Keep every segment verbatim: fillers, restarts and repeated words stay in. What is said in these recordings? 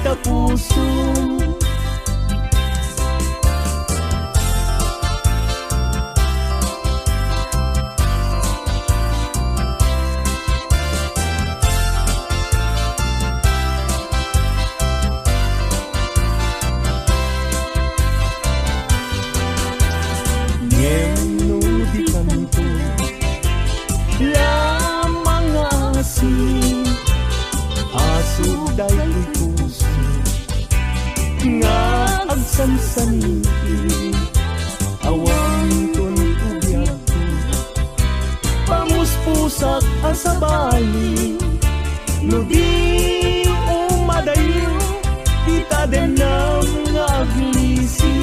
ta puso. Ngem no di kanto, lamang nga asi, aso daytoy puso nga agsansaniti, awan ton biagko. Pamuspusak a sabali, no di umadayo, ti tadenam nga aglisi.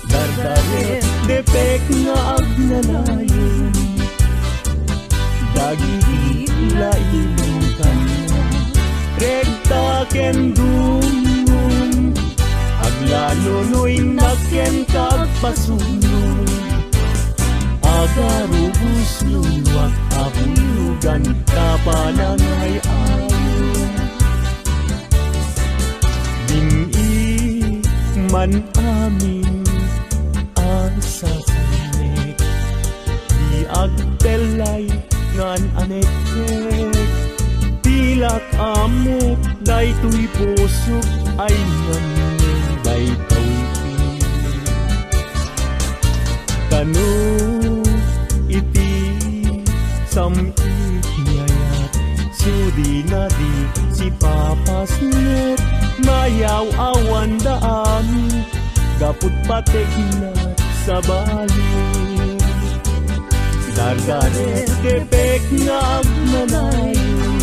Dardarek depek nga agnanayon, dagiti laing kaniak, rekta ken dumngom, aglalo no innak ken kagpasugno. Agarubos luluak a buyogan ta panangay-ayo. Din-i man amin a sasanek, di agtellay ngan anekkek. Pilak a met daytoy pusok ay ngan daytoy. Kano iti sam-it ni ayat, sudinadi sipapasnek, mayaw-awanda amin, gapud patekna sabali. Dardarek depek nga agnanayon,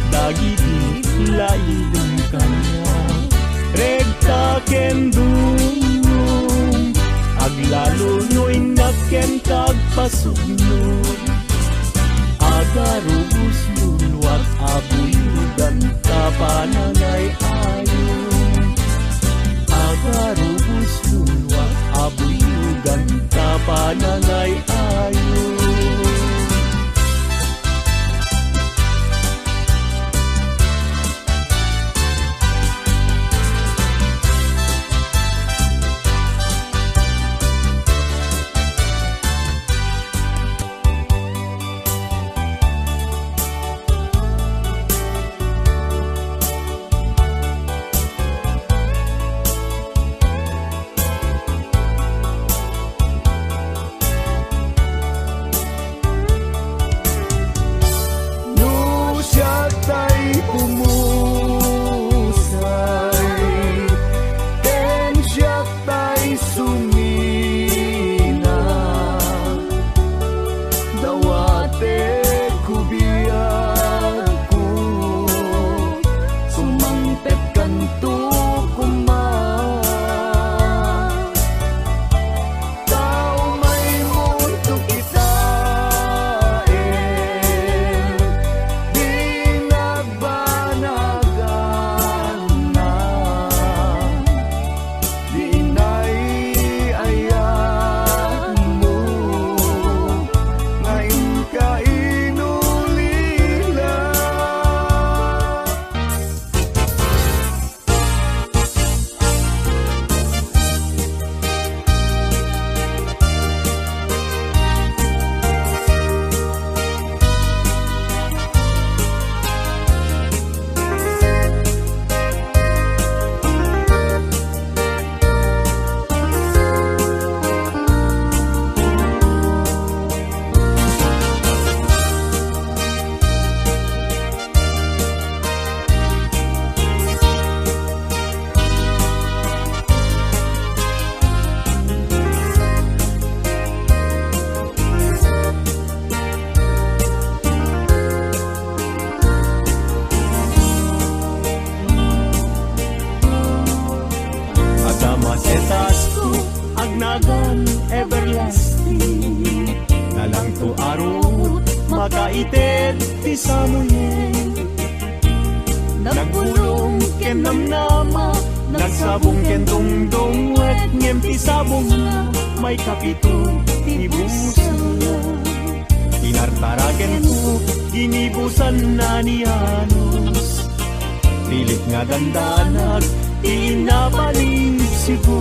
dagiti laing kaniak, rekta ken dumngom, aglalo no innak ken kagpasugno. Agarubos luluak a buyogan ta panangay-ayo. Agarubos luluak a buyogan ta panangay-ayo. No siak tay pumusay, ken siak tay sumina, dawatek ko biagko, sumangpetkanto koma. Tao may mundo kita, eh, di nagbanagan na, di inay ayat mo, nga inka inulila. Adda masetas ko, agnagan everlasting. Nalangto a ruot, makaited ti Samuel. Nagbulong ken namnama, nagsabong ken dungdungwek, ngem ti sabongna, maikapito ti busangna. Tinartarakenko, ginibusanna ni Janos. Pilit nga dandanag ti inapalibsibko.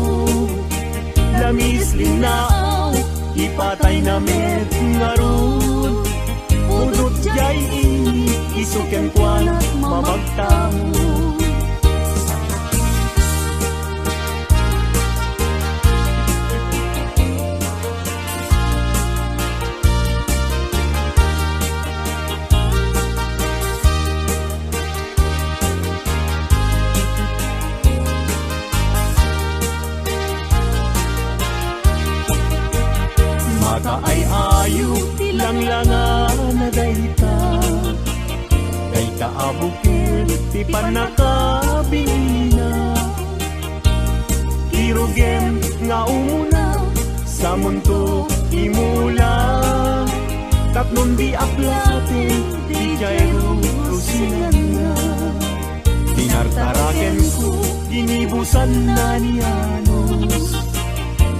Lamis, linnaaw, ipatayna met ngarud. Pudot jay ini, isu kenkuana mamagtaud. Makaay-ayo ti langlangana dayta. Dayta a bukel ti pannakabinina. Kirugem nga umuna, samonto imula. Tapno diak laten, dijay rurusinanna. Tinartarakenko, ginibusanna ni Janos.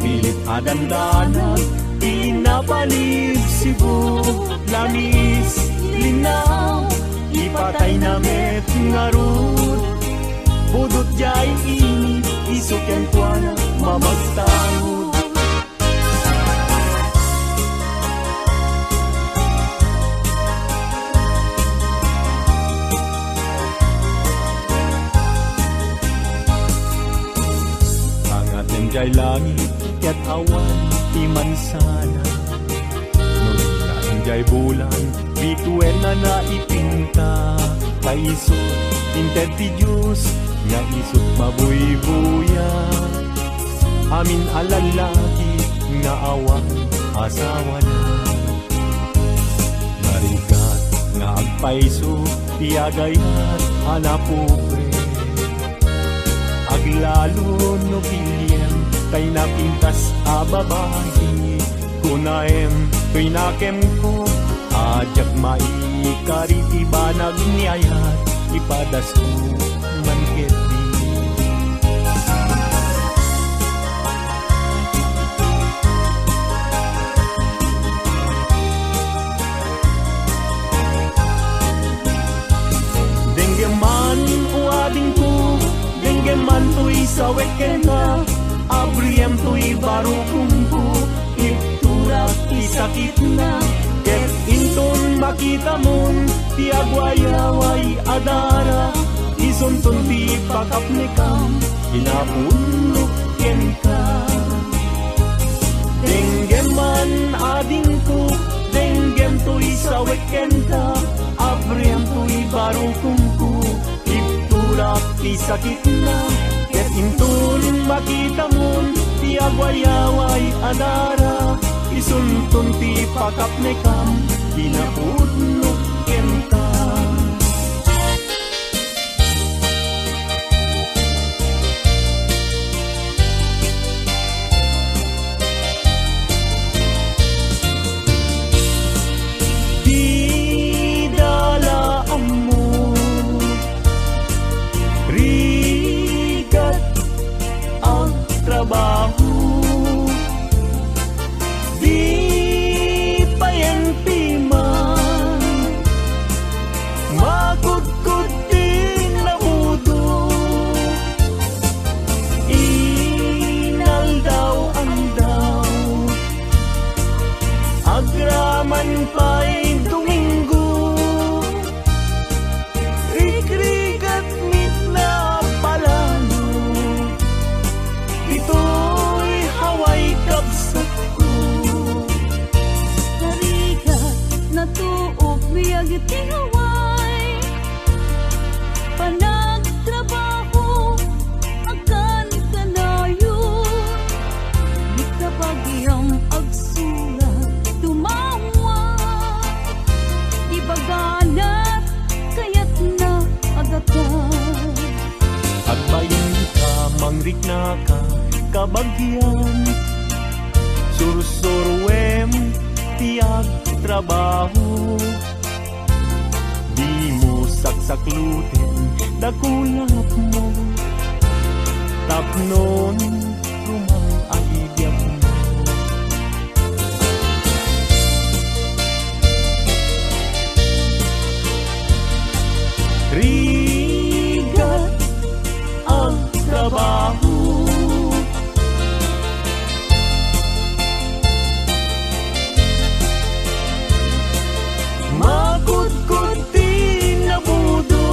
Pilit a dandanag ti inapalibsibko. Lamis, linnaaw, ipatayna met ngarud. Pudot jay ini, isu kenkuana mamagtaud. Angaten jay langit ket awan ti mansana. No dina enjay bulan, bituenna naipinta. Kaiso, inted ti Dios nga isut mabuybuya. Amin a lallaki nga awan asawana. Narigat nga agpayso ti agayat a napobre. Aglalo no piliem tay napintas a babai. Kunaem toy nakemko a diak maikari ti banag ni ayat, ipadasko man ketdi. Denggem man, o adingko, denggem man toy sawek kenka, abriem toy barukongko, ipturak ti sakitna, ket inton makitamon ti agwayaway a dara, isunton ti pakapnekam, kinapudnok kenka. Denggem man, adingko, denggem toy sawek kenka, abriem toy barukongko, ipturak ti sakitna, ket inton makitamon ti agwayaway a dara, isunton ti pakapnekam, kinapudnok kenka. Dida la ammo, rigat agtrabaho. Di payen piman makudkod ti nabudo. Inaldaw-aldaw, agraman pay Domingo. Rikrigat met napalalo, ditoy Hawaii kabsatko. Narigat, natuok biag ti Hawaii, panagtrabaho, agkankanayon, ikabagiam agsurat, tumawa, ibaganat, kayatna a gatad. Agbainka, mangriknaka, kabagian, sursuruem ti agtrabaho. Dimo saksakluten dakulapmo, tapnon rumang-agidiatmo. Rigat agtrabaho, makudkod ti nabudo.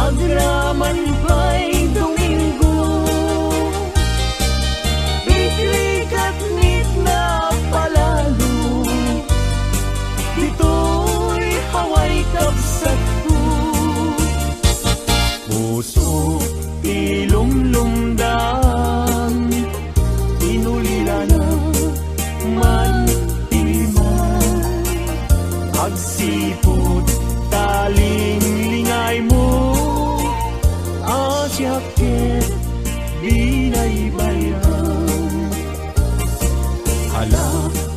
Agraman pay Domingo, ikrikat met napalalo. Ditoy Hawaii kabsatko, puso ti lumlumdam, inulilana man ti man. Agsipud ta linglingaymo, a siak ket binaybayan. Ala,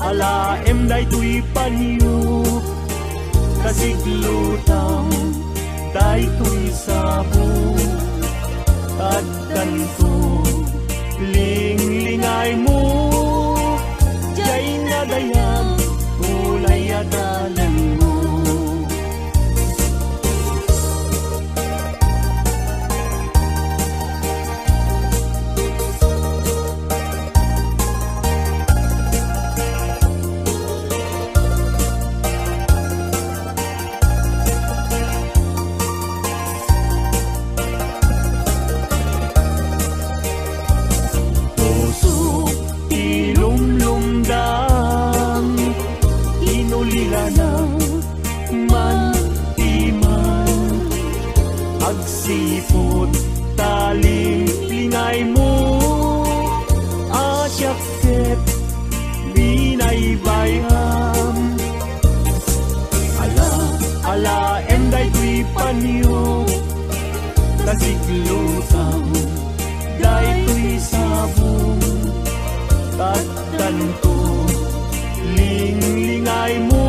alaem daytoy panyo, ta siglutam daytoy sabong. Addanto, linglingaymo, diay nadayag, ulay a talengmo. Puso ti lumlumdam, inulilana man ti man. Agsipud ta linglingaymo, a siak ket binaybayam. Ala, alaem daytoy panyo, ta siglutam daytoy sabong. Addanto, linglingaymo,